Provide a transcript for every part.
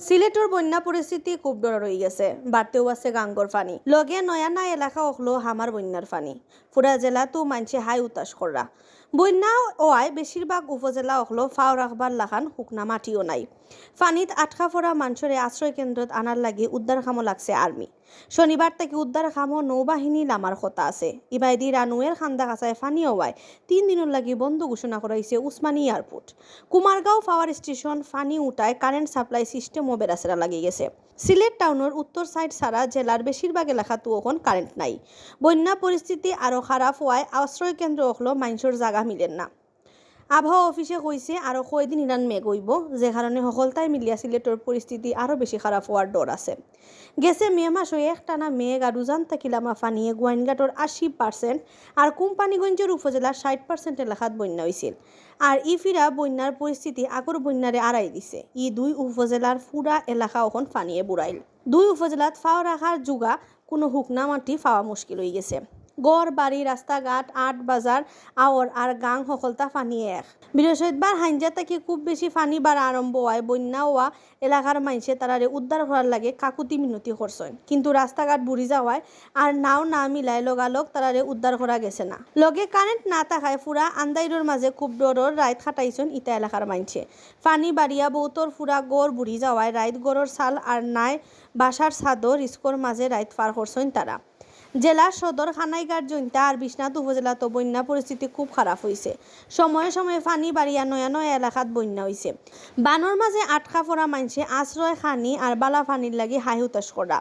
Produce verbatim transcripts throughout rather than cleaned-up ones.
সিলেটর বন্যা পরিস্থিতি খুব ডরর অইগেছে, বাড়তেউ আছে গাঙ্গর পানি, লগে নয়া নয়া এলাকা অকলো হামার বন্যার পানি। পুরা জেলাত মানষে হায় হুতাশ কররা। বন্যা অওয়ায় বেশিরভাগ উপজেলা অকলো ফাও রাখবার লাখান হুকনা মাটিও নাই। পানিত আটকা পড়া মানষরে আশ্রয় কেন্দ্রত আনার লাগি উদ্ধার কামো লাগছে আর্মি। শনিবার থাকি উদ্ধার কামো নৌবাহিনী লামার কথা আছে। ইবায়দি রানুয়ের কান্দাকাছায় পানি অওয়ায় তিন দিনর লাগি বন্ধ ঘোষণা করা অইছে উসমানী এয়ারপোর্ট। কুমারগাঁও পাওয়ার স্টেশন পানি উঠায় কারেন্ট সাপ্লাই সিস্টেমও বেড়াছেড়া লাগি গেছে। সিলেট টাউনর উত্তর সাইড ছাড়া জেলার বেশিরভাগ এলাকাত অখন কারেন্ট নাই। বন্যা পরিস্থিতি আরও খারাপ অওয়ায় আশ্রয় কেন্দ্র অকলো মানষর জাগা মিলের না। আবহাওয়া অফিসে কইছে, আরও কয়দিন ইলান মেঘ অইবো, যে কারণে হকলতায় মিলিয়া সিলেটর পরিস্থিতি আরও বেশি খারাপ অওয়ার ডর আছে। গেছে মে মাসো একটানা মেঘ আর উজান থাকি লামা পানিয়ে গোয়াইনঘাটর আশি পার্সেন্ট আর কোম্পানীগঞ্জর উপজেলার ষাইট পার্সেন্ট এলাকাত বন্যা অইছিল। আর ই ফিরা বন্যার পরিস্থিতি আগর বন্যারে আড়াই দিছে। ই দুই উপজেলার পুরা এলাকা অখন পানিয়ে বুড়াইল। দুই উপজেলাত ফাও রাখার জুগা কুনু হুকনা মাটি পাওয়া মুশকিল অইগেছে। ঘর, বাড়ি, রাস্তাঘাট, আট, বাজার, আওর আর গাং হকলতা পানিয়ে এক। বৃহস্পতিবার হাইঞ্জা থাকি খুব বেশি পানি বাড়া আরম্ভ অওয়ায় বন্যা অওয়া এলাকার মানষে তারারে উদ্ধার করার লাগি কাকুতি মিনতি করছইন, কিন্তু রাস্তাঘাট বুড়ি যাওয়ায় আর নাও না মিলায় লগালগ তারারে উদ্ধার করা গেছে না। লগে কারেন্ট না থাকায় পুরা আন্দাইরর মাঝে খুব ডরর রাইত কাটাইছইন ইতা এলাকার মানষে। পানি বাড়িয়া বউতর পুরা ঘর বুড়ি যাওয়ায় রাইত ঘরর ছাল আর নাই বাসার ছাদো রিস্কর মাঝে রাইত পার করছইন তারা। জেলার সদর কানাইঘাট, জৈন্তা আর বিশ্বনাথ উপজেলাত বন্যা পরিস্থিতি খুব খারাপ অইছে। সময়ে সময়ে পানি বাড়িয়া নয়া নয়া এলাকাত বন্যা অইছে। বানর মাঝে আটকা পড়া মানষে আশ্রয়, খানি আর বালা পানির লাগি হায় হুতাশ কররা।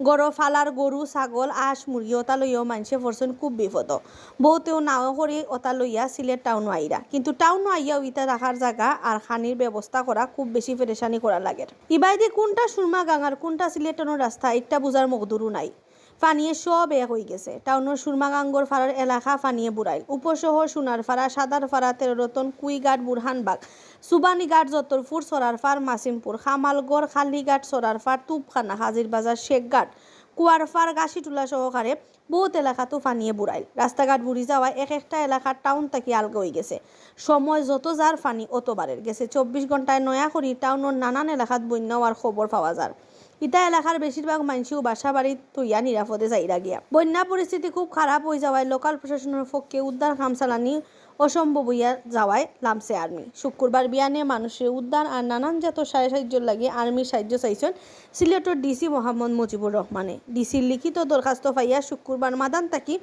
ঘরো ফালার গরু, ছাগল, আঁশ, মুরগি অতা লইয়াও মানষে পড়ছইন খুব বিপদো। বউতেউ নাও করি অতা লইয়া সিলেট টাউনো আইরা, কিন্তু টাউনো আইয়াও ইতা রাখার জাগা আর খানির ব্যবস্থা করা খুব বেশি পেরেশানি করা লাগের। ইবায়দি কুনটা সুরমা গাং আর কুনটা সিলেট টাউনর রাস্তা, ইটা বুঝার মকদুরও নাই। পানিয়ে সব এক অইগেছে। টাউনর সুরমা গাঙ্গর ফাড়ার এলাকা পানিয়ে বুড়াইল। উপশহর, সোনারপাড়া, সাদারপাড়া, তেরো রতন, কুইঘাট, বুরহানবাগ, সুবানীঘাট, যত্তরপুর, সরারপাড়, মাসিমপুর, কামালগড়, কালীঘাট, সরারপাড়, তুপখানা, হাজিরবাজার, শেখঘাট, কুয়ারপাড়, গাছিটুলা সহকারে বউত এলাকাত পানিয়ে বুড়াইল। রাস্তাঘাট বুড়ি যাওয়ায় এক একটা এলাকার টাউন থাকি আলগা অইগেছে। সময় যত যার পানি অত বাড়ের। গেছে চব্বিশ ঘন্টায় নয়া করি টাউনর নানান এলাকাত বন্যা অওয়ার খবর পাওয়া যার। ইতা এলাকার বেশিরভাগ মানষেউ বাসা বাড়ি থইয়া নিরাপদে যাইরা গিয়া। বন্যা পরিস্থিতি খুব খারাপ অইযাওয়ায় লোকাল প্রশাসনর পক্ষে উদ্ধার কাম চালানি অসম্ভব অইয়া যাওয়ায় লামছে আর্মি। শুক্রবার বিয়ানে মানষরে উদ্ধার আর নানান জাতর সাহায্যর লাগি আর্মির সাহায্য চাইছইন সিলেটর ডিসি মোহাম্মদ মুজিবুর রহমানে। ডিসির লিখিত দরখাস্ত পাইয়া শুক্রবার মাদান থাকি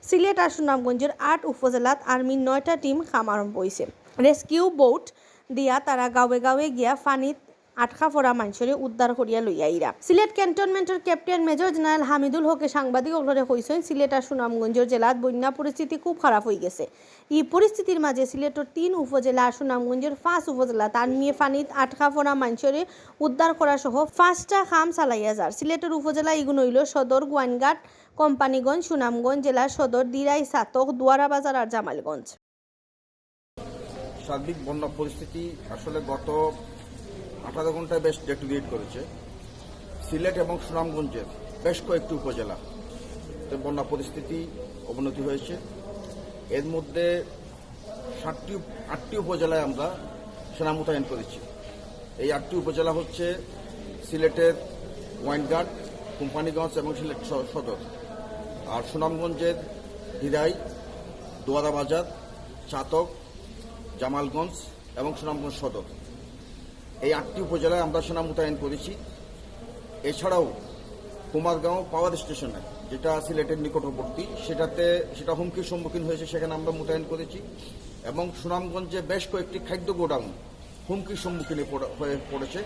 সিলেট আর সুনামগঞ্জর আট উপজেলাত আর্মির নয়টা টিম কাম আরম্ভ অইছে। রেস্কিউ বোট দিয়া তারা গাঁওয়ে গাঁওয়ে গিয়া পানিত আটকা পড়া মানষরে উদ্ধার করিয়া লইয়া আইরা। সিলেট ক্যান্টনমেন্টর ক্যাপ্টেন মেজর জেনারেল হামিদুল হকে সাংবাদিক অকলরে কইছইন, সিলেট আর সুনামগঞ্জর জেলাত বন্যা পরিস্থিতি খুব খারাপ অইগেছে। ই পরিস্থিতির মাঝে সিলেটর তিন উপজেলা আর সুনামগঞ্জর পাঁচ উপজেলাত আর্মিয়ে পানিত আটকা পড়া মানষরে উদ্ধার করা সহ পাঁচটা কাম চালাইয়া যার। সিলেটর উপজেলা ইগুন অইলো সদর, গোয়াইনঘাট, কোম্পানীগঞ্জ, সুনামগঞ্জ জেলার সদর, দিরাই, ছাতক, দুয়ারাবাজার আর জামালগঞ্জ। সার্বিক বন্যা পরিস্থিতি আসলে গত আঠারো ঘন্টায় বেশ ডেটেরিয়েট করেছে। সিলেট এবং সুনামগঞ্জের বেশ কয়েকটি উপজেলাতে বন্যা পরিস্থিতি অবনতি হয়েছে। এর মধ্যে সাতটি, আটটি উপজেলায় আমরা সেনা মোতায়েন করেছি। এই আটটি উপজেলা হচ্ছে সিলেটের গোয়াইনঘাট, কোম্পানীগঞ্জ এবং সিলেট স-, সদর। আর সুনামগঞ্জের দিরাই, দুয়ারাবাজার, ছাতক, জামালগঞ্জ এবং সুনামগঞ্জ সদর, এই আটটি উপজেলায় আমরা সেনা মোতায়েন করেছি। এছাড়াও কুমারগাঁও পাওয়ার স্টেশনে, যেটা সিলেটের নিকটবর্তী, সেটাতে, সেটা হুমকির সম্মুখীন হয়েছে, সেখানে আমরা মোতায়েন করেছি। এবং সুনামগঞ্জে বেশ কয়েকটি খাদ্য গোডাউন হুমকির সম্মুখীন পড়ে-, হয়ে পড়েছে,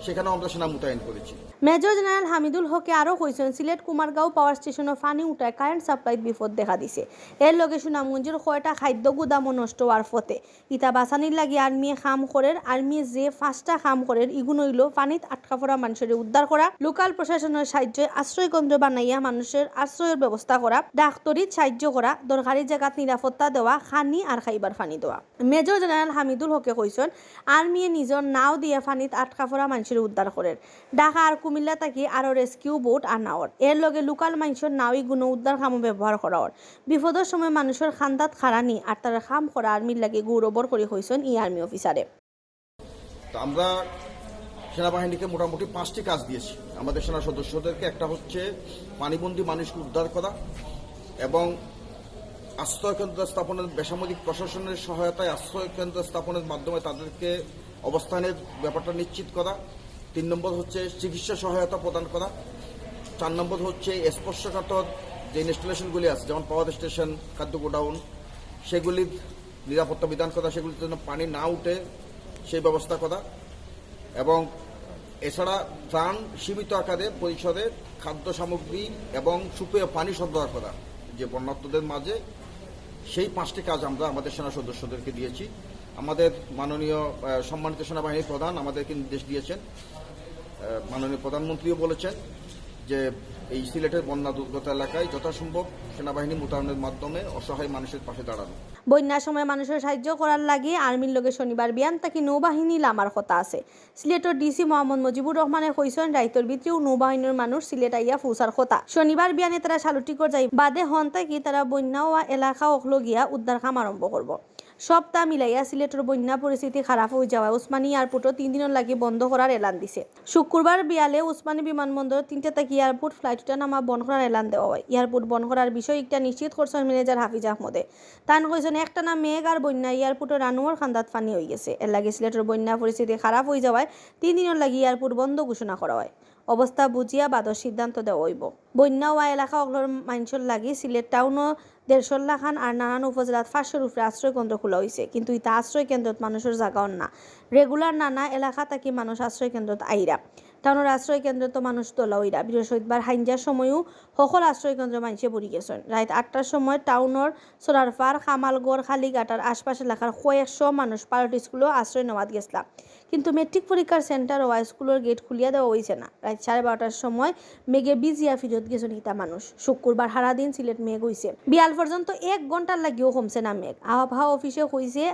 সেখানেও আমরা সেনা মোতায়েন করেছি। মেজর জেনারেল হামিদুল হকে আরও কইছইন, সিলেট কুমারগাঁও পাওয়ার স্টেশনো পানি উঠায় কারেন্ট সাপ্লাইত বিপদ দেখা দিছে। এর লগে সুনামগঞ্জর কয়টা খাদ্য গুদামও নষ্ট অওয়ার পথে। ইতা বাচানির লাগি আর্মিয়ে কাম করের। আর্মিয়ে যে পাঁচটা কাম করের, ইগুন অইলো পানিত আটকা পড়া মানষরে উদ্ধার করা, লোকাল প্রশাসনর সাহায্যে আশ্রয়কেন্দ্র বানাইয়া মানষর আশ্রয়র ব্যবস্থা করা, ডাক্তরিত সাহায্য করা, দরকারি জাগাত নিরাপত্তা দেওয়া, খানি আর খাইবার পানি দেওয়া। মেজর জেনারেল হামিদুল হকে কইছইন, আর্মিয়ে নিজর নাও দিয়া পানিত আটকা পড়া মানষরে উদ্ধার করের। ঢাকা আর কুমিল্লা থাকি আরও রেস্কিউ বোট আনা অর। এর লগে লোকাল মানষর নাও ইগুনও উদ্ধার কামো ব্যবহার করা অর। বিপদর সময় মানষর কান্দাত খাড়ানি আর তারার কাম করা আর্মির লাগি গৌরবর করি কইছইন ই আর্মি অফিসারে। তো আমরা সেনাবাহিনীকে মোটামুটি পাঁচটি কাজ দিয়েছি আমাদের সেনা সদস্যদেরকে। একটা হচ্ছে পানিবন্দী মানুষকে উদ্ধার করা এবং আশ্রয় কেন্দ্র স্থাপনের, বেসামরিক প্রশাসনের সহায়তায় আশ্রয় কেন্দ্র স্থাপনের মাধ্যমে তাদেরকে অবস্থানের ব্যাপারটা নিশ্চিত করা। তিন নম্বর হচ্ছে চিকিৎসা সহায়তা প্রদান করা। চার নম্বর হচ্ছে স্পর্শকাতর যে ইনস্টলেশনগুলি আছে, যেমন পাওয়ার স্টেশন, খাদ্য গোডাউন, সেগুলির নিরাপত্তা বিধান করা, সেগুলির জন্য পানি না উঠে সেই ব্যবস্থা করা। এবং এছাড়া ত্রাণ সীমিত আকারে পরিসরে খাদ্য সামগ্রী এবং সুপেয় পানি সরবরাহ করা যে বন্যার্তদের মাঝে, সেই পাঁচটি কাজ আমরা আমাদের সেনা সদস্যদেরকে দিয়েছি। আমাদের মাননীয় আহ, সম্মানিত সেনাবাহিনী প্রধান আমাদেরকে নির্দেশ দিয়েছেন, আহ, মাননীয় প্রধানমন্ত্রীও বলেছেন যে এই সিলেটের বন্যা দুর্গত এলাকায় যথাসম্ভব সেনাবাহিনী মোতায়েনের মাধ্যমে অসহায় মানুষের পাশে দাঁড়ানো। বন্যার সময় মানুষর সাহায্য করার লাগি আর্মির লগে শনিবার বিয়ান থাকি নৌবাহিনী লামার কথা আছে। সিলেটর ডিসি মোহাম্মদ মুজিবুর রহমানে কইছইন, রাইতর ভিতরেউ নৌবাহিনীর মানুষ সিলেট আইয়া পৌঁছার কথা। শনিবার বিয়ানে তারা শালুটিকর যাইবা, বাদে হন থাকি তারা বন্যা অওয়া এলাকা অকলো গিয়া উদ্ধার কাম আরম্ভ করবো। সবতা মিলাইয়া সিলেটর বন্যা পরিস্থিতি খারাপ অইযাওয়ায় উসমানী এয়ারপোর্টও তিন দিনর লাগি বন্ধ করার এলান দিছে। শুক্রবার বিয়ালে উসমানী বিমানবন্দরো তিনটা থাকি এয়ারপোর্ট ফ্লাইট উঠানামা বন্ধ করার এলান দেওয়া অয়। এয়ারপোর্ট বন্ধ করার বিষয় একটা নিশ্চিত করছইন ম্যানেজার হাফিজ আহমদে। তান কইছইন, একটানা মেঘ আর বন্যায় এয়ারপোর্টর রানওয়ের কান্দাত পানি অইগেছে। এরলাগি সিলেটর বন্যা পরিস্থিতি খারাপ অইযাওয়ায় তিন দিনর লাগি এয়ারপোর্ট বন্ধ ঘোষণা করা অয়। অবস্থা বুঝিয়া বাদর সিদ্ধান্ত দেওয়া অইবো। বন্যা অওয়া এলাকা অকলর মাইনষর লাগি সিলেট টাউনো দেড়শর লাখান আর নানান উপজেলাত পাঁচশর উপরে আশ্রয় কেন্দ্র খোলা অইছে, কিন্তু ইতা আশ্রয় কেন্দ্রত মানুষর জাগা অর না। রেগুলার নানা এলাকা থাকি মানুষ আশ্রয় কেন্দ্রত আইরা। টাউনর আশ্রয় কেন্দ্রত মানুষ তোলা অইরা। বৃহস্পতিবার হাইঞ্জার সময়ও হকল আশ্রয় কেন্দ্র মাইনষে ভরি গেছইন। রাইত আটটার সময় টাউনর সরারপার, কামালগড়, কালীঘাট আর আশপাশ এলাকার কয়েকশো মানুষ পাইলট স্কুলো আশ্রয় নেওয়াত গেছলা। কিন্তু মেট্রিক পরীক্ষার সেন্টার অওয়ায় স্কুলর গেট খুলিয়া দেওয়া অইছে না। রাইত সাড়ে বারোটার সময় মেঘে ভিজিয়া ফিরত গেছইন ইতা মানুষ। শুক্রবার হারাদিন সিলেট মেঘ অইছে। বিয়াল পর্যন্ত এক ঘন্টার লাগিও কমছে না মেঘ। আবহাওয়া অফিসে কইছে,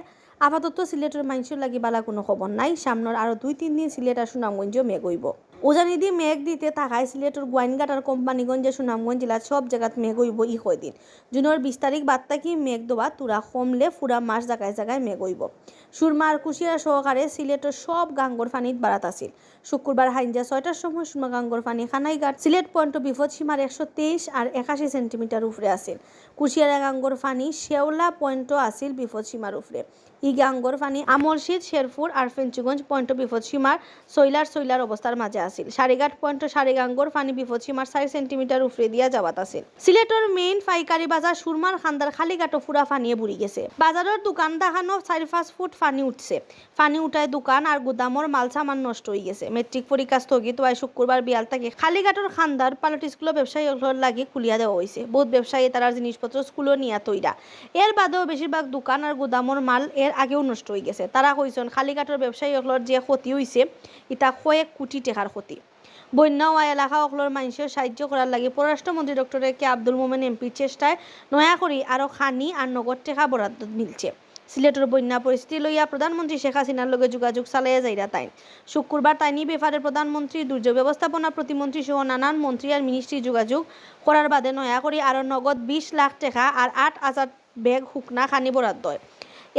আপাতত সিলেটর মাইনষর লাগি বালা কুনু খবর নাই। সামনর আরো দুই তিন দিন সিলেট আর সুনামগঞ্জও মেঘ অইবো। উজানিদি মেঘ দিতে থাকায় সিলেটর গোয়াইনঘাট আর কোম্পানীগঞ্জ আর সুনামগঞ্জ জেলাত সব জাগাত মেঘ অইবো ই কয়দিন। জুনর বিশ তারিখ বাদ থাকি মেঘ দেওয়া তুরা কমলে পুরা মাস জাগায় জাগায় মেঘ অইবো। সুরমা আর কুশিয়ারা সহকারে সিলেটর সব গাঙ্গর পানিত বাড়াত আছিল। শুক্রবার হাইঞ্জা ছয়টার সময় সুরমা গাঙ্গর পানি কানাইঘাট সিলেট পয়েন্টো বিপদসীমার একশো তেইশ আর একাশি সেন্টিমিটার উপরে আছিল। কুশিয়ারা গাঙ্গর পানি শেওলা পয়েন্টো আছিল বিপদসীমার উপরে। ই গাঙ্গর পানি আমলশিদ, শেরপুর আর ফেঞ্চুগঞ্জ পয়েন্টো বিপদসীমার ছইলার ছইলার অবস্থার মাঝে আছিল। সারিঘাট পয়েন্টো সারি গাঙ্গর পানি বিপদসীমার চাইর সেন্টিমিটার উপরে দিয়া যাওয়াত আছিল। সিলেটর মেইন পাইকারি বাজার সুরমার কান্দার কালীঘাটো পুরা পানিয়ে ভরি গেছে। বাজারর দোকান দাকানো চাইর পাঁচ ফুট পানি উঠছে। পানি উঠায় দোকান আর গুদামর মালসামান নষ্ট অইগেছে। মেট্রিক পরীক্ষা স্থগিত অওয়ায় শুক্রবার বিয়াল থাকি কালীঘাটর কান্দার পাইলট স্কুলো ব্যবসায়ী অকলর লাগি খুলিয়া দেওয়া অইছে। বউত ব্যবসায়ীয়ে তারার জিনিসপত্র স্কুলো নিয়া থইরা। এর বাদেও বেশিরভাগ দোকান আর গুদামর মাল এর আগেও নষ্ট অইগেছে। তারা কইছইন, কালীঘাটর ব্যবসায়ী অকলর যে ক্ষতি অইছে, ইতা কয়েক কোটি টেকার ক্ষতি। বন্যা অওয়া এলাকা অকলর মাইনষর সাহায্য করার লাগি পররাষ্ট্রমন্ত্রী ডক্টর এ কে আব্দুল মোমেন এমপির চেষ্টায় নয়া করি আরো খানি আর নগদ টেকা বরাদ্দ মিলছে। সিলেটর বন্যা পরিস্থিতি লইয়া প্রধানমন্ত্রী শেখ হাসিনার লগে যোগাযোগ চালাইয়া যাইরা তাইন। শুক্রবার তাইন ই ব্যাপারে প্রধানমন্ত্রী, দুর্যোগ ব্যবস্থাপনা প্রতিমন্ত্রী সহ নানান মন্ত্রী আর মিনিস্ট্রি যোগাযোগ করার বাদে নয়া করি আরো নগদ বিশ লাখ টেকা আর আট হাজার ব্যাগ হুকনা খানি বরাদ্দ অয়।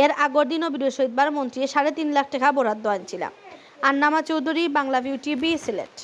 এর আগর দিনও বৃহস্পতিবার মন্ত্রীয়ে সাড়ে তিন লাখ টেকা বরাদ্দ আনছিলা। আন্নামা চৌধুরী, বাংলাভিউ টিভি, সিলেট।